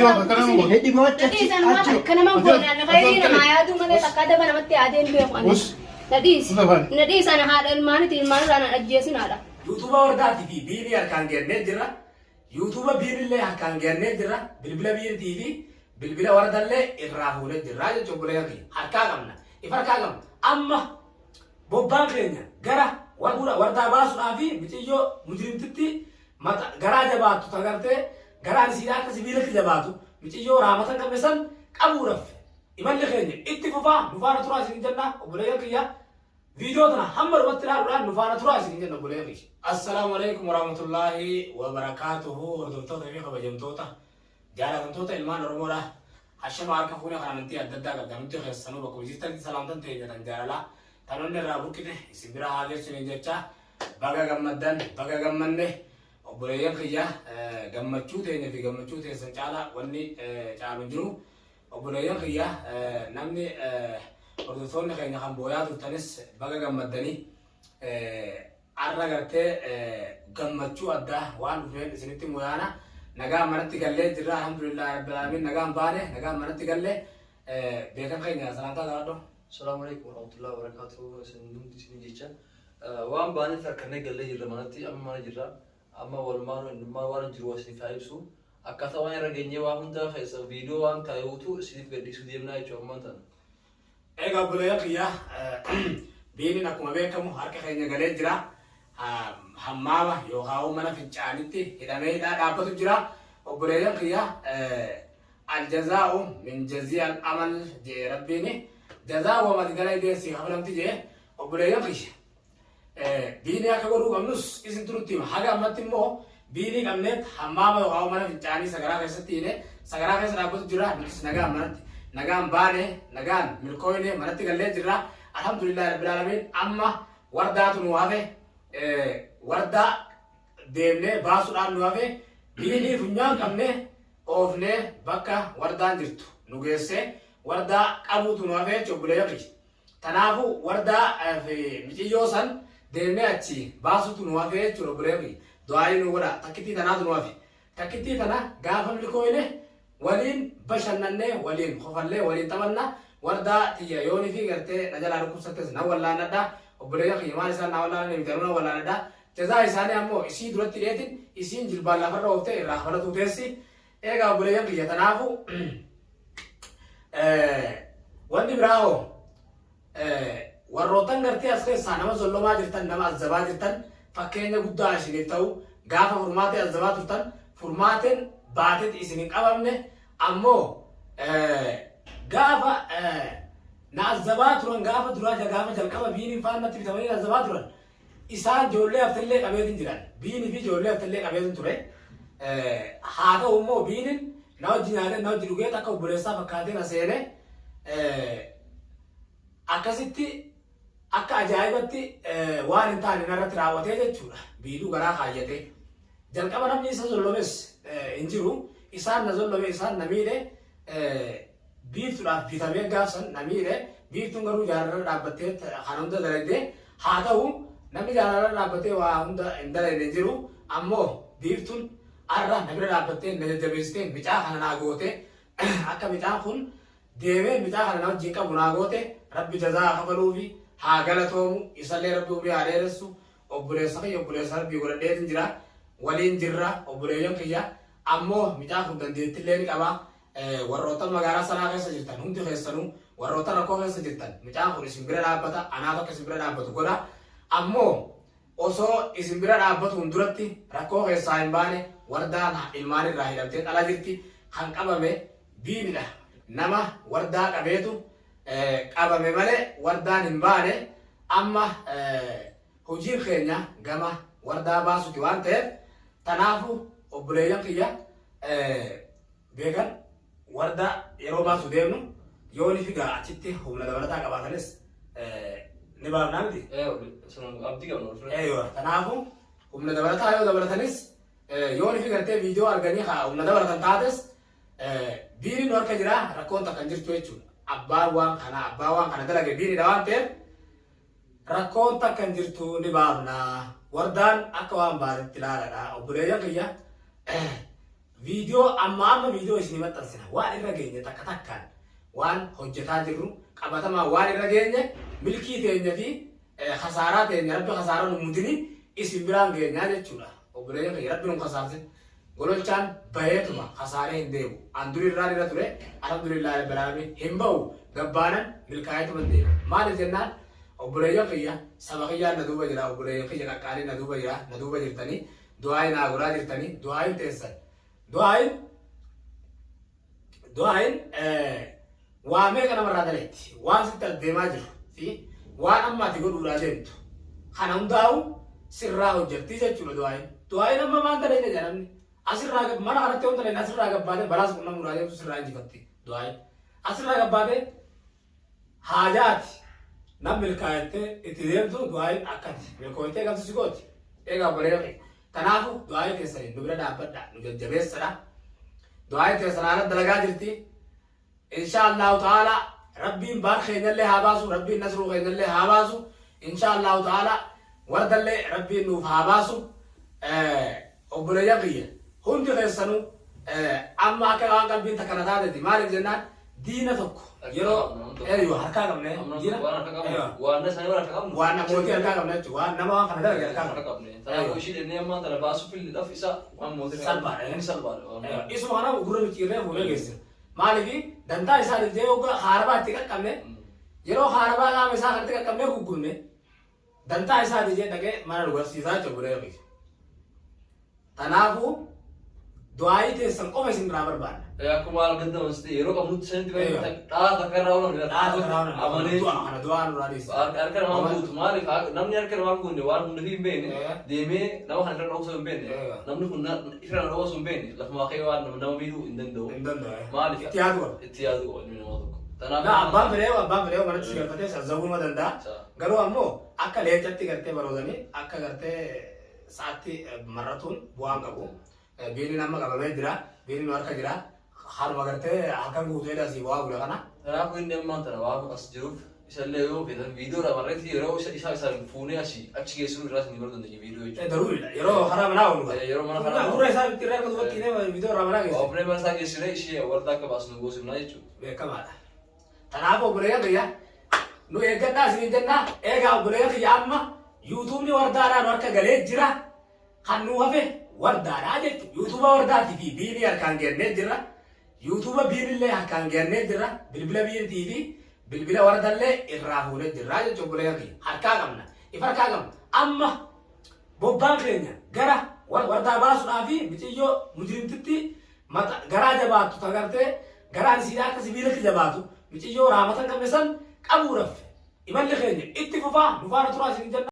Akka nama godhu. Hidhi moocha Na dhiisi ani waan akka nama hin goone ani khayrii namaa yaaduu malee takkaa daba namatti yaadee hin beeku ani. Us. Na dhiisi. Us afaan. Na dhiisi ani haadha ilmaaniti ilmaan irraa na ajjeesin haadha. Yuutuuba wardaatii fi biinii harkaan gahannee jirra. Yuutuuba biinillee harkaan gahannee jirra. Bilbila biinitii fi bilbila wardallee irraa fuunee jirra jechuun obboleeyyan kiyya. Harkaa qabna. If harkaa qabna. Amma bobbaan keenya gara warbuudha wardaa baasuudhaa fi miciyyoo mujrimtitti mata garaa jabaattu ta gartee garaan isiidhaa akka sibiilatti jabaatu miciyyoo raamata hin qabne san qabuudhaaf imalli keenya itti fufaa nu faana turaa isin jenna obboleeyyan kiyya. Viidiyoo tana hamma dhumatti ilaaluudhaan nu faana turaa isin jenna obboleeyyan kiyya. Assalaamu alaikum warahmatullaahi wabarakaatuhu hordoftoota fi kabajamtoota jaalatamtoota ilmaan Oromoodha. Hashama harka fuunee kan amantii adda addaa qabdan hundi keessanuu bakkuma jirtanitti salaamtan teenya tan jaalalaa tan onni irraa burqite isin bira haa geessu jecha baga gammaddan baga gammanne obboleeyyan kiyya gammachuu teenya fi gammachuu teessan caalaa wanni caalu hin jiru. Obboleeyyan kiyya namni hordoftoonni keenya kan booyaa turtanis baga gammaddanii arra gartee gammachuu addaa waan dhufeen isinitti muyaana nagaan manatti gallee jirra alhamdulillah rabbil alamin nagaan baane nagaan manatti gallee beekan keenya salaamtaa gaafadhu. Salaamu alaikum warahmatullahi wabarakatuh. Isin hundi isin jecha waan baaneef harkannee gallee jirra manatti amma mana jirra. Amma walumaan innummaan waan jiru isiniif haa ibsu. Akkaataa waan irra geenyee waa hunda keessa viidiyoo waan taa'uutu isiniif gadhiisuu deemnaa jechuudha ammaan tana. Egaa obboleeyyan kiyya biiniin akkuma beekamu harka keenya galee jira. Hammaama yookaan mana fincaanitti hidhamee hidhaa dhaabbatu jira. Obboleeyyan kiyya aljazaa'u min jazii al amal jee rabbiini jazaa wamati dalaydeen sii kafalamti jee obboleeyyan kiyya. Biinii akka godhuu qabnus isin turutti hima. Haga ammatti immoo biinii qabneet hammaama yookaan mana fincaanii sagaraa keessatti hiine sagaraa keessa dhaabbatu jira. Nutis nagaan manatti nagaan baane nagaan milkooyne manatti gallee jirra. Alhamdulillah rabbil alamin amma wardaatu nu hafe wardaa deemnee baasuudhaan nu hafe biinii funyaan qabne oofnee bakka wardaan jirtu nu geessee wardaa qabuutu nu hafe jechuudha obboleeyyan kiyya. Tanaafu wardaa fi miciyyoo san deemnee achi baasutu nu hafe jechuudha obboleeyyan kiyya. Du'aayii nu godhaa. Takkittii tanaatu nu hafe. Takkittii tana gaafa milkooyne waliin bashannannee waliin kofallee waliin taphanna. Wardaa tiyya yooni fi gartee na jalaa dhukkubsattes nan wallaannadha. Obboleeyyan kiyya maal isaan naa wallaananii miti anuu nan wallaannadha. Jazaa isaanii ammoo isii duratti hidheetin isiin jilbaan lafarra ooftee irraa kafalatuu teessi. Eegaa obboleeyyan kiyya tanaafu wanni biraa hoo warroottan gartee as keessaa nama zollomaa jirtan nama azzabaa jirtan fakkeenya guddaa isiniif ta'u gaafa furmaatee azzabaa turtan furmaateen baateet isin hin qabamne ammoo gaafa na azzabaa turan gaafa duraa gaafa jalqaba biiniin faan natti bitamanii na azzabaa turan Isaan ijoollee haftellee qabeetin jiran. Biinii fi ijoollee haftellee qabeetin ture. Haa ta'u immoo biinin na wajji nyaatee na wajji dhugee akka obboleessaa fakkaatee na seenee akkasitti akka ajaa'ibatti waan hin taane narratti raawwatee jechuudha. Biiluu garaa kaayyatee. Jalqaba namni isa zollomes hin jiru. Isaan na zollome isaan na miidhe Biiftuudhaaf bitamee gaaf san na miidhe. Biiftuun garuu jaalalarra dhaabbattee kana hunda dalagde. Haa ta'u namni jaalalarra dhaabbatee waa hunda hin dalagne hin jiru. Ammoo biiftuun arra na bira dhaabbattee na jajjabeessitee micaa kana naa goote. Akka micaan kun deemee micaa kana na wajjin qabu naa goote. Rabbi jazaa haa kafaluufi haa galatoomu isallee rabbi umrii haa dheeressu. Obboleessa kiyya obboleessa rabbii godhadheetin jira. Waliin jirra obboleeyyan kiyya. Ammoo micaan kun dandeettillee ni qaba. Warroottan magaalaa sanaa keessa jirtan hundi keessanuu warroottan rakkoo keessa jirtan mucaan kun isin bira dhaabbata anaatu akka isin bira dhaabbatu godha ammoo osoo isin bira dhaabbatuun duratti rakkoo keessaa hin baane wardaan ilmaan irraa hidhamtee dhala jirti kan qabame biinidha nama wardaa qabeetu qabame malee wardaan hin baane amma hojiin keenya gama wardaa baasuti waan ta'eef tanaafu obboleeyyan kiyya beekan warda yeroo baasu deemnu yoo ni figaa achitti humna dabalataa qabaatanis ni baafnaa miti. Abdii qabna ol fira. Eeywa tanaafu humna dabalataa yoo dabalatanis yoo ni figartee viidiyoo arganii haa humna dabalatan taates biiriin nu harka jira rakkoon takka hin jirtu jechuudha. Abbaan waan kana abbaan waan kana dalage biiriidha waan ta'eef Rakkoon takka hin jirtu ni baafna. Wardaan akka waan baatetti ilaaladha. Obboleeyyan kiyya Viidiyoo amma amma viidiyoo isinii maxxansina. Waan irra geenye takka takkaan waan hojjetaa jirru qabatamaa waan irra geenye milkii teenya fi khasaaraa teenya Rabbi khasaaraa nu mudini isin biraan geenyaa jechuudha. Obboleeyyan kiyya Rabbi nun khasaarsin. Gololchaan baheetuma khasaaree hin deebu. An dur irraan irra ture alhamdulillahi rabbil alamin hin bahu gabbaanan milkaa'eetuma hin deema. Maaliif jennaan obboleeyyan kiyya saba kiyyaan na duuba jira obboleeyyan kiyya qaqqaaliin na duuba jira na duuba jirtanii du'aayi naa godhaa jirtanii du'aayin teessan du'aayin du'aayin waa meeqa namarraa daleetti waan sitti as deemaa jiru fi waan amma ati godhuudhaa deemtu kana hundaa'u sirraa hojjettii jechuudha du'aayin du'aayin amma maan daleenya jedha namni asirraa mana kanatti yoo daleenya asirraa gabbaatee balaas qunnamuudhaa deemtu sirraa injifatti du'aayin asirraa gabbaatee haajaati nam milkaa'ettee itti deemtu du'aayin akkati milkooytee galtu si gooti. Egaa obboleeyyan kiyya tanaafu du'aayii teessaniin nu bira dhaabbadha nu jajjabeessadha. Du'aayin teessan haala dalagaa jirti. Insha Allahu ta'ala Rabbiin baar keenyallee haa baasu Rabbiin nasruu keenyallee haa baasu insha Allahu ta'ala wardallee Rabbiin nuuf haa baasu. Obboleeyyan kiyya hundi keessanuu amma akka waan qalbiin takka na taateeti maaliif jennaan diina tokko yeroo eeyyo harkaa qabne diina Waan isaanii waan harka qabnu. waan namootii harkaa qabne jechuudha waan nama waan kana dalage harkaa qabne. Kanaafuu ishii jennee ammaa tana baasuuf illee isa waan mootii Salphaadha. Inni salphaadha. Isuma kana gurra micciirree fuunee geessina. Maaliif dantaa isaaniif jee hoggaa haarabaa itti qaqqabne yeroo haarabaa qaama isaa kanatti qaqqabnee guggubne dantaa isaati jee dhaqee mana nu garsiisaa jechuudha bulee kiyya. Tanaafuu du'aayii teessan qofa isin irraa barbaanna. Akkuma argatan yeroo qabnutti sanitti dhaa takka irraa oolan. Dhaa takka irraa oolan. Amanee. Du'a kana du'aa nurraa dhiisi. Harka namaa guutu maaliif namni harka namaa guunne waan hunda hin beekne deemee nama kana irra dhoksuu hin beekne namni kun irra dhoksuu hin beekne lafuma kee waan nama miidhuu hin danda'u. Hin danda'u. Maaliif? Itti yaadu qaba. Itti yaadu qaba ilmi namaa tokko. Na abbaan fedhee manatti si galfatee sazzabuu ma danda'a. Garuu ammoo akka leencatti gartee baroodanii akka gartee sa'aatti marratuun bu'aan qabu. Biiniin amma qabamee jira. Biiniin nu harka jira. Haruma gartee halkan guutuu asii bu'aa bula kana. Kanaafuu inni ammaan tana waan as jiruuf isallee yoo feetan viidiyoo irraa barreetti yeroo isa isaan fuunee asii achi geessinu irraa isin baruu dandeenya viidiyoo jechuudha. Daruudha. Yeroo karaa manaa oolu. Yeroo mana karaa Gurra isaa itti irraa duubatti viidiyoo irraa manaa geesse. Oofnee mana isaa geessine ishee warra akka baasnu goosifnaa jechuudha. Beekamaadha. Kanaaf obboleeyyan kiyya nu eeggadhaa isiniin jennaa eegaa obboleeyyan kiyya amma yuutuubni wardaadhaa nu harka galee jira kan nu hafe wardaadhaa jechuudha. Yuutuuba wardaatii fi biinii harkaan geennee jira. Yuutuuba biinillee harkaan geennee jira. Bilbila biintii fi bilbila wardallee irraa fuunee jirra jechuudha obboleeyyan kiyya. Harkaa qabna. Ifa harkaa qabna. Amma bobbaan keenya gara wardaa baasuudhaa fi miciyyoo mujrimtitti garaa jabaattu tagartee garaan isiidhaa akka sibiilatti jabaatu miciyyoo raamata hin qabne san qabuudhaaf imalli keenya itti fufaa nu faana turaa isin jenna.